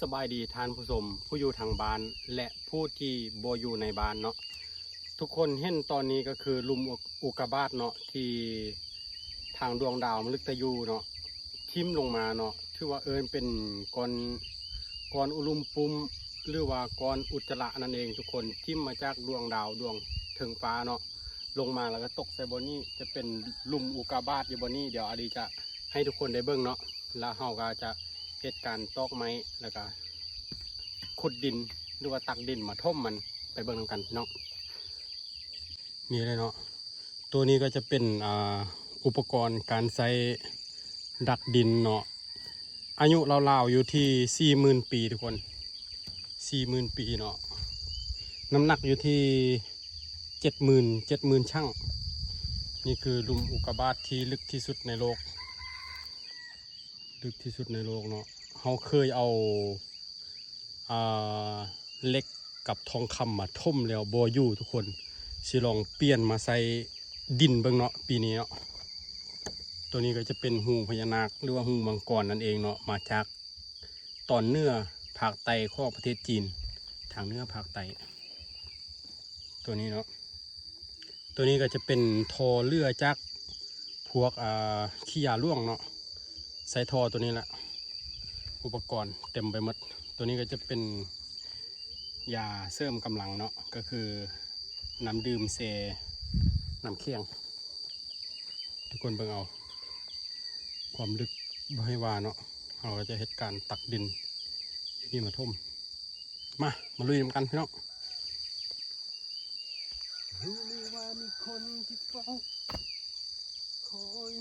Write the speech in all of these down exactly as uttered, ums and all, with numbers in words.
สบายดีท่านผู้ชมผู้อยู่ทางบ้านและผู้ที่บ่อยู่ในบ้านเนาะ ทุกคนเห็นตอนนี้ก็คือหลุมอุกอุกกาบาตเนาะ ที่ทางดวงดาวมฤตยูเนาะ ทิ่มลงมาเนาะ ถือว่าเอิ้นเป็นก้อน ก้อนอุลุมปุม หรือว่าก้อนอุจจาระนั่นเองทุกคน ทิ่มมาจากดวงดาวดวงเทิงฟ้าเนาะ ลงมาแล้วก็ตกใส่บ่อนนี้ จะเป็นหลุมอุกกาบาตอยู่บ่อนนี้ เดี๋ยวอาดีจะให้ทุกคนได้เบิ่งเนาะ แล้วเฮาก็จะเฮ็ดการตอกไม้ แล้วก็ขุดดิน หรือว่าตักดินมาถมมัน ไปเบิ่งนำกันพี่น้อง นี่เลยเนาะ ตัวนี้ก็จะเป็น อ่า อุปกรณ์การใช้ดักดินเนาะ อายุราวๆอยู่ที่สี่หมื่นปีทุกคน สี่หมื่นปีเนาะ น้ำหนักอยู่ที่เจ็ดหมื่น เจ็ดหมื่นชั่ง นี่คือหลุมอุกกาบาตที่ลึกที่สุดในโลก ลึกที่สุดในโลกเนาะ เฮาเคยเอา อ่า เหล็กกับทองคำมาถมแล้วบ่อยู่ทุกคน สิลองเปลี่ยนมาใส่ดินเบิ่งเนาะ ปีนี้เนาะ ตัวนี้ก็จะเป็นฮูพญานาค หรือว่าฮูมังกรนั่นเองเนาะ มาจากตอนเหนือภาคใต้ของประเทศจีน ทางเหนือภาคใต้ ตัวนี้เนาะ ตัวนี้ก็จะเป็นท่อเลือจากพวก อ่า ขี้ยาหลวงเนาะ ใส่ท่อตัวนี้แหละ อุปกรณ์เต็มไปหมด ตัวนี้ก็จะเป็นยาเสริมกำลังเนาะ ก็คือน้ำดื่มแช่น้ำแข็ง ทุกคนเบิ่งเอา ความลึกบ่ให้ว่าเนาะ เราก็จะเฮ็ดการตักดินที่นี่มาถม มา มาลุยนำกันพี่น้อง รู้ไหมว่ามีคนที่เฝ้าคอย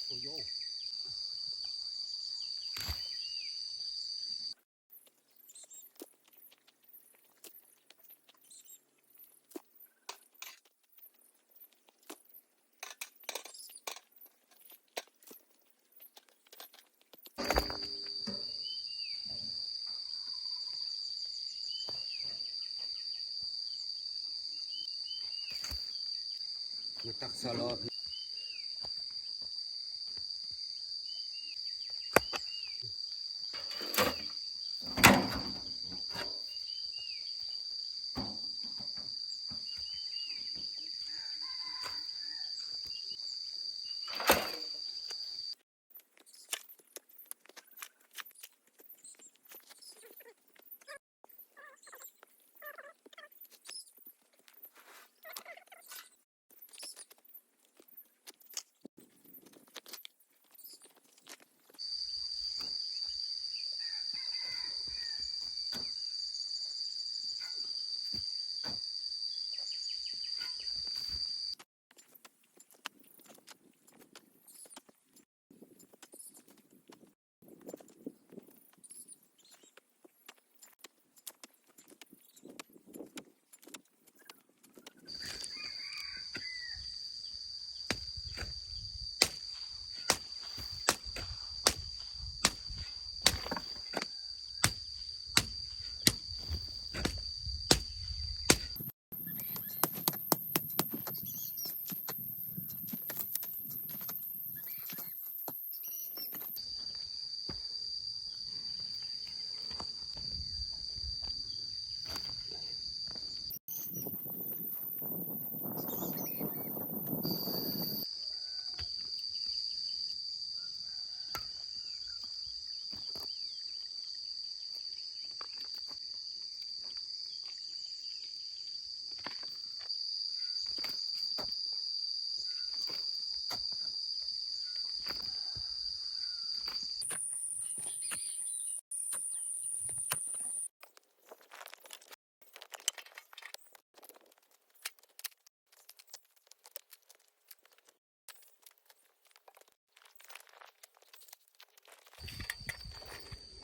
โอ้โย มาตักสลอ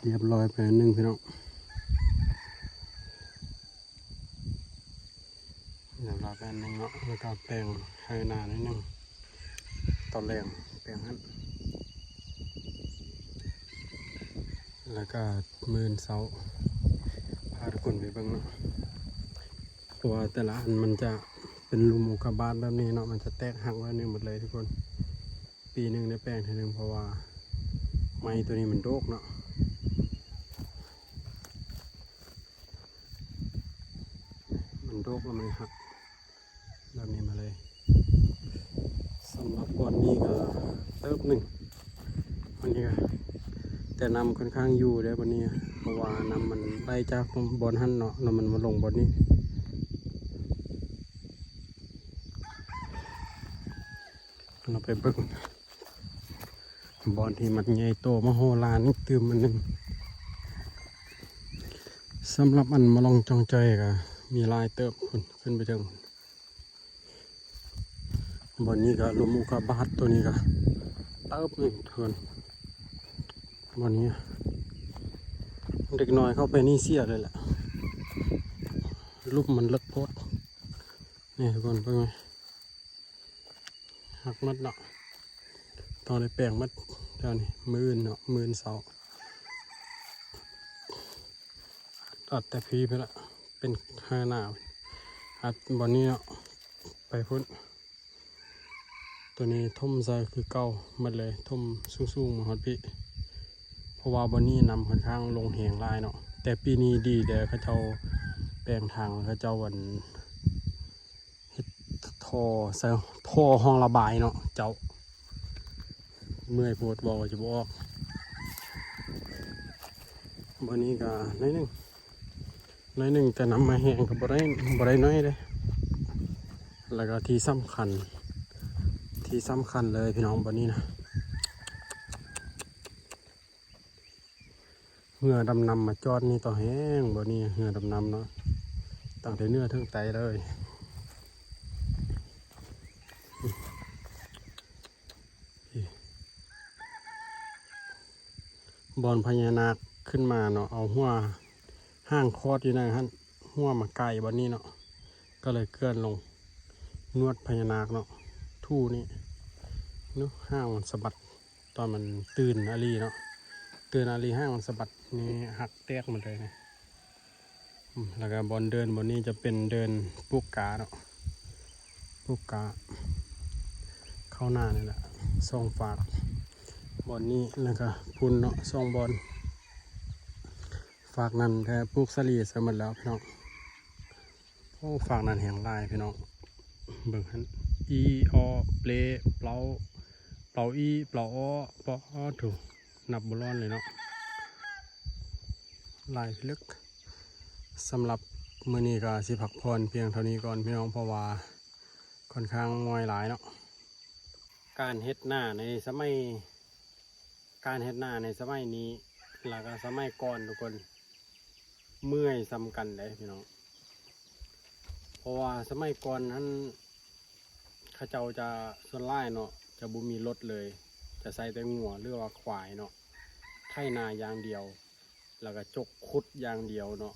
เรียบร้อยไปอันหนึ่งพี่น้อง เรียบร้อยไปอันหนึ่งเนาะ แล้วก็แปลงไฮนานิดหนึ่ง ตอนแรงแปลงหั่น แล้วก็มื้อเช้า พาทุกคนไปเบิ่งเนาะ เพราะว่าแต่ละอันมันจะเป็นหลุมอุกกาบาตแบบนี้เนาะ มันจะแตกหักแบบนี้หมดเลยทุกคน ปีหนึ่งได้แปลงเทื่อหนึ่ง เพราะว่าไม้ตัวนี้มันโดกเนาะ มันโดกแล้วมันหักแบบนี้มาเลย สำหรับบ่อนนี้ก็เติบหนึ่ง วันนี้ก็แต่น้ำค่อนข้างอยู่เด้อวันนี้ เพราะว่าน้ำมันไหลจากบ่อนหั่นเนาะ แล้วมันมาลงบ่อนนี้ เราไปเบิ่งบ่อนที่มันใหญ่โตมโหฬารอีกตื่มอันหนึ่ง สำหรับอันมาลองจองใจก็มีหลายเติบ ขึ้นขึ้นไปเทิง บ่อนนี้ก็หลุมอุกกาบาตตัวนี้ก็เติบหนึ่งเทิน บ่อนนี้ เด็กน้อยเข้าไปนี่เสียเลยแหละ หลุมมันเลิกโพด นี่ทุกคนเบิ่งไหม หักหมดเนาะ ต้องได้แปลงหมดเดี๋ยวนี้ มื้ออื่นเนาะ มื้ออื่นเช้า ตัดแต่พีไปละ เป็นข้างหน้า อัดบ่อนนี้เนาะ ไปพุ้น ตัวนี้ถมใส่คือเก่าหมดเลย ถมสูงๆมาฮอดพี้ เพราะว่าบ่อนนี้น้ำค่อนข้างลงแฮงหลายเนาะ แต่ปีนี้ดีเด้อ เขาเจ้าแปลงทาง เขาเจ้าอัน เฮ็ดท่อใส่ท่อห้องระบายเนาะ เจ้า เมื่อยโพด เว้าจะบ่ออก บ่อนนี้ก็น้อยหนึ่ง น้อยหนึ่ง แต่น้ำมาแฮงก็บ่ได้ บ่ได้น้อยเด้ แล้วก็ที่สำคัญ ที่สำคัญเลยพี่น้อง บ่อนนี้นะ เฮือดำน้ำมาจอดนี่ต่อแฮง บ่อนนี้เฮือดำน้ำเนาะ ตั้งแต่เหนือเทิงใต้เลย บ่อนพญานาคขึ้นมาเนาะ เอาหัวหางคอดอยู่ในหั่น หัวมาไก่บ่อนนี้เนาะ ก็เลยเกื่อนลง หนวดพญานาคเนาะ ทู่นี่เนาะ หางมันสะบัด ตอนมันตื่นอาลีเนาะ ตื่นอาลี หางมันสะบัดนี่ หักแตกหมดเลยนะ อืม แล้วก็บ่อนเดิน บ่อนนี้จะเป็นเดินปลูกกาเนาะ ปลูกกา เข้านานี่แหละ สองฝาก บ่อนนี้ แล้วก็พุ้นเนาะ สองบ่อน ฝากนั่นก็ปลูกสาลีใส่หมดแล้วพี่น้อง โอ้ ฝากนั่นแฮงหลายพี่น้อง เบิ่งหั่น อี ออ เปล เปลา เปลา อี เปลา ออ ปอ ถูก นับบ่รอดเลยเนาะ หลายพิลึก สำหรับมื้อนี้ก็สิพักผ่อนเพียงเท่านี้ก่อนพี่น้อง เพราะว่าค่อนข้างเมื่อยหลายเนาะ การเฮ็ดนาในสมัย การเฮ็ดนาในสมัยนี้ แล้วก็สมัยก่อนทุกคน เมื่อยส่ำกันเด้พี่น้อง เพราะว่าสมัยก่อนนั้น เขาเจ้าจะส่วนหลายเนาะ จะบ่มีรถเลย จะใช้แต่งัวหรือว่าควายเนาะ ไถนาอย่างเดียว แล้วก็จกขุดอย่างเดียวเนาะ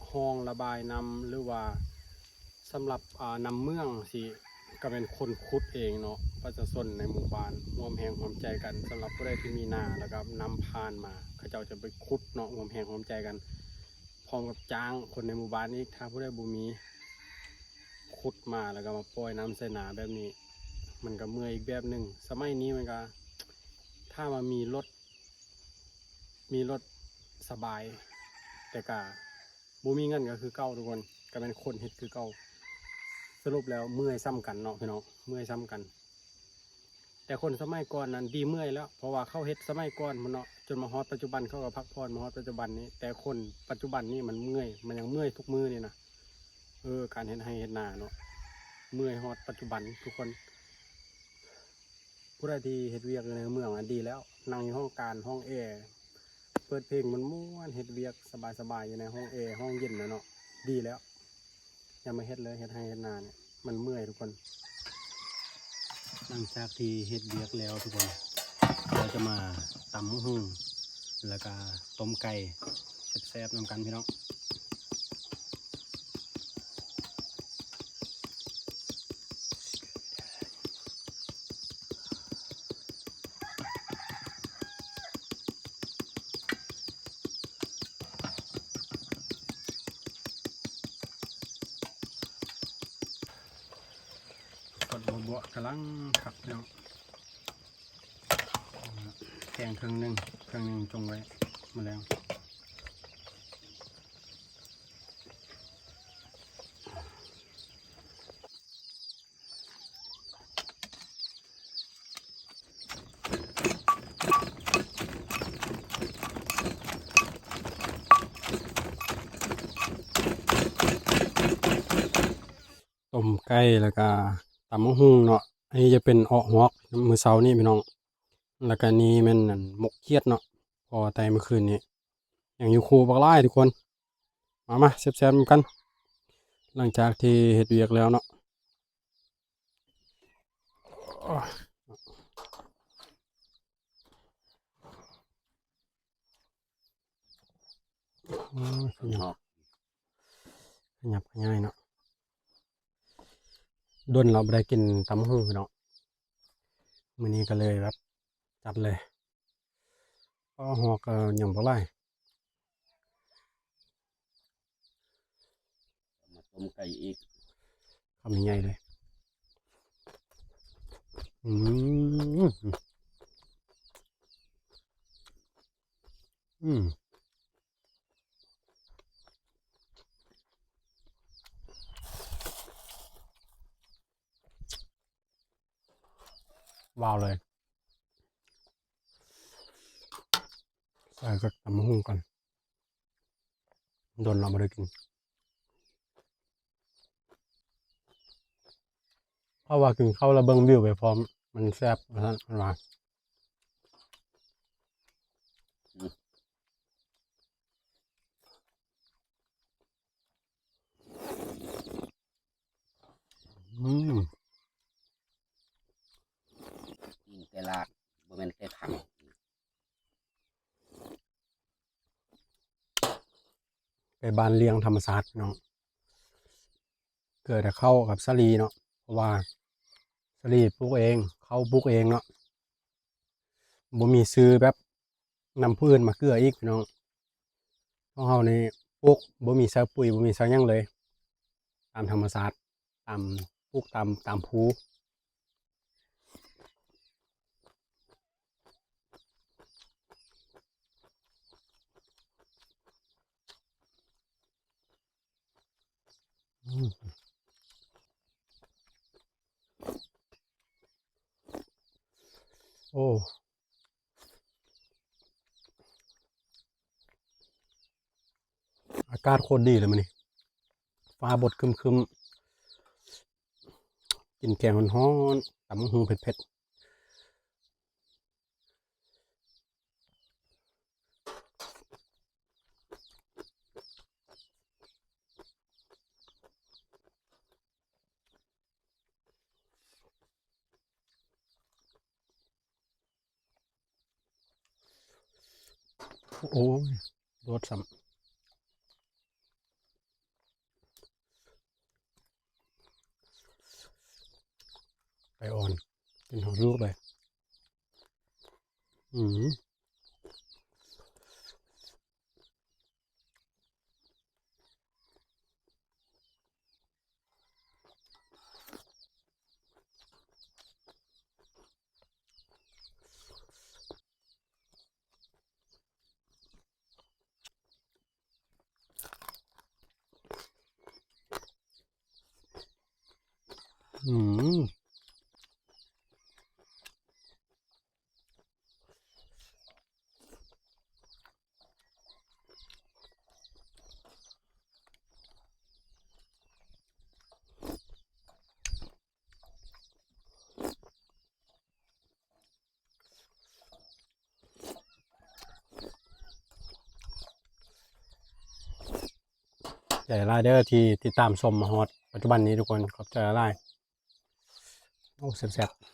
ฮองระบายน้ำ หรือว่าสำหรับ อ่า น้ำเมืองสิ ก็เป็นคนขุดเองเนาะ ประชาชนในหมู่บ้านร่วมแรงร่วมใจกัน สำหรับผู้ใดที่มีนา แล้วก็น้ำผ่านมา เขาเจ้าจะไปขุดเนาะ ร่วมแรงร่วมใจกัน พร้อมกับจ้างคนในหมู่บ้านอีก ถ้าผู้ใดบ่มี ขุดมาแล้วก็มาปล่อยน้ำใส่นาแบบนี้ มันก็เมื่อยอีกแบบหนึ่ง สมัยนี้มันก็ ถ้าว่ามีรถ มีรถสบาย แต่ก็บ่มีเงินก็คือเก่าทุกคน ก็เป็นคนเฮ็ดคือเก่า สรุปแล้วเมื่อยส่ำกันเนาะพี่น้อง เมื่อยส่ำกัน แต่คนสมัยก่อนนั้นดีเมื่อยแล้ว เพราะว่าเขาเฮ็ดสมัยก่อนพุ้นเนาะ จนมาฮอดปัจจุบันเขาก็พักผ่อน มาฮอดปัจจุบันนี้ แต่คนปัจจุบันนี้มันเมื่อย มันยังเมื่อยทุกมื้อนี่นะ เออ การเฮ็ดไร่เฮ็ดนาเนาะ เมื่อยฮอดปัจจุบันทุกคน ผู้ใดที่เฮ็ดเวียกอยู่ในเมืองอะดีแล้ว นั่งอยู่ห้องการ ห้องแอร์ เปิดเพลงม่วนๆ เฮ็ดเวียกสบายๆ อยู่ในห้องแอร์ ห้องเย็นนะเนาะ ดีแล้ว อย่ามาเฮ็ดเลย เฮ็ดไร่เฮ็ดนาเนี่ย มันเมื่อยทุกคน หลังจากที่เฮ็ดเวียกแล้วทุกคน เราจะมาตำบักหุ่ง แล้วก็ต้มไก่แซ่บๆ นำกันพี่น้อง ผัดบัวๆ กำลังคักพี่น้อง แกงเครื่องหนึ่ง เครื่องหนึ่งจงไว้ มาแล้ว ต้มไก่แล้วก็ตำบักหุ่งเนาะ อันนี้จะเป็นเอาะฮอกมื้อเช้านี้พี่น้อง แล้วก็นี่แม่นอันหมกเขียดเนาะ พอไต่เมื่อคืนนี้ ยังอยู่ครัวบักหลายทุกคน มามาแซ่บๆนำกัน หลังจากที่เฮ็ดเวียกแล้วเนาะ โอ้ย โอ้ย ขยับ ขยับขยายเนาะ โดนเราบ่ได้กินตำบักหุ่งพี่น้อง มื้อนี้ก็เลยแบบ จัดเลย เอาะฮอกก็ยังบ่หลาย มาต้มไก่อีก คำใหญ่เลย อืม อืม ว้าวเลย ใส่กับตำบักหุ่งกัน โดนเราบ่ได้กิน เพราะว่ากินข้าวแล้วเบิ่งวิวไปพร้อม มันแซ่บว่าซั่น มันว่า อืม กินแต่ลาก บ่แม่นแต่ผัก ไปบ้านเลี้ยงธรรมชาติเนาะ เกิดแต่ข้าวกับสาลีเนาะ เพราะว่าสาลีปลูกเอง ข้าวปลูกเองเนาะ บ่มีซื้อแบบนำผู้อื่นมาเกืออีกพี่น้อง ของเฮานี่ปลูกบ่มีใส่ปุ๋ย บ่มีใส่หยังเลย ตามธรรมชาติ ตามปลูกตาม ตามภู อืม โอ้ อากาศโคตรดีเลยมื้อนี้ ฟ้าบดครึ้มๆ กินแกงฮ้อนๆ ตำบักหุ่งเผ็ดๆ โอ้ย โดดซ้ำ ไก่อ่อน กินของลูกเลย อืม อืม ใจหลายเด้อที่ติดตามชมมาฮอดปัจจุบันนี้ทุกคน ขอบใจหลาย โอ้ แซ่บๆ